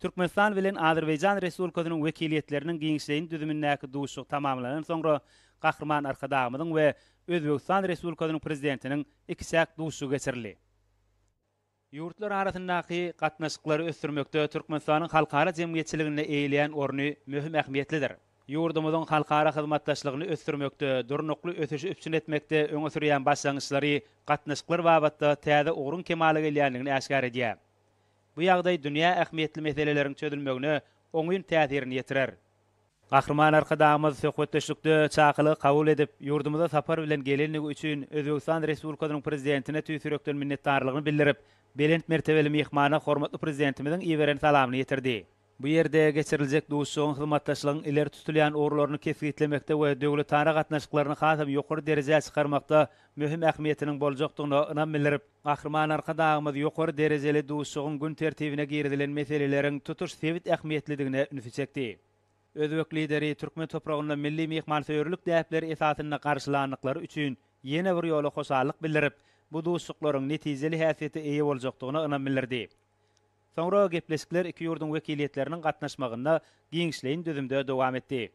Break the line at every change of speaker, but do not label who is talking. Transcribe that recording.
Türkmenistan bilen Azerbaýjan Respublikasynyň wekiliýetleriniň giňişleýin düzümindäki duşuşyk tamamlanan soňra Gahryman Arkadagymyzyň we Özbegistan Respublikasynyň Prezidentiniň ikiçäk duşuşygy geçirildi. Ýurtlar arasyndaky gatnaşyklary ösdürmekde Türkmenistanyň halkara jemgyýetçiliginde eýeleýän orny möhüm ähmiýetlidir. Ýurdumyzyň halkara hyzmatdaşlygyny ösdürmekde, durnukly ösüşi üpjün etmekde öňe sürýän başlangyçlary gatnaşyklar babatda täze ugruň kemala gelýändigini äşgär edýär. Bu ýagdaý dünýä ähmiýetli meseleleriň çözülmegine oňyn täsirini ýetirer. Gahryman Arkadagymyz söhbetdeşlikde çakylygy kabul edip, ýurdumyza sapar bilen gelenligi üçin Özbegistan Respublikasynyň Prezidentine tüýs ýürekden minnetdarlygyny bildirip, belent mertebeli myhmana hormatly Prezidentimiziň iberen salamyny ýetirdi. Bu ýerde geçiriljek duşuşygyň hyzmatdaşlygyň ileri tutulýan ugurlaryny kesgitlemekde we döwletara gatnaşyklaryny hasam ýokary derejä çykarmakda möhüm ähmiýetiniň boljakdygyna ynam bildirip, Gahryman Arkadagymyz ýokary derejeli duşuşygyň gün tertibine girizilen meseleleriň tutuş sebit ähmiýetlidigine ünsi çekdi. Özbek Lideri türkmen topragynda milli myhmansöýerlik däpleri esasynda garşylandyklary üçin ýene bir ýola hoşallyk bildirip, bu duşuşyklaryň netijeli häsiýete eýe boljakdygyna ynam bildirdi. Soňra gepleşikler iki ýurduň wekiliýetleriniň gatnaşmagynda giňişleýin düzümde dowam etdi.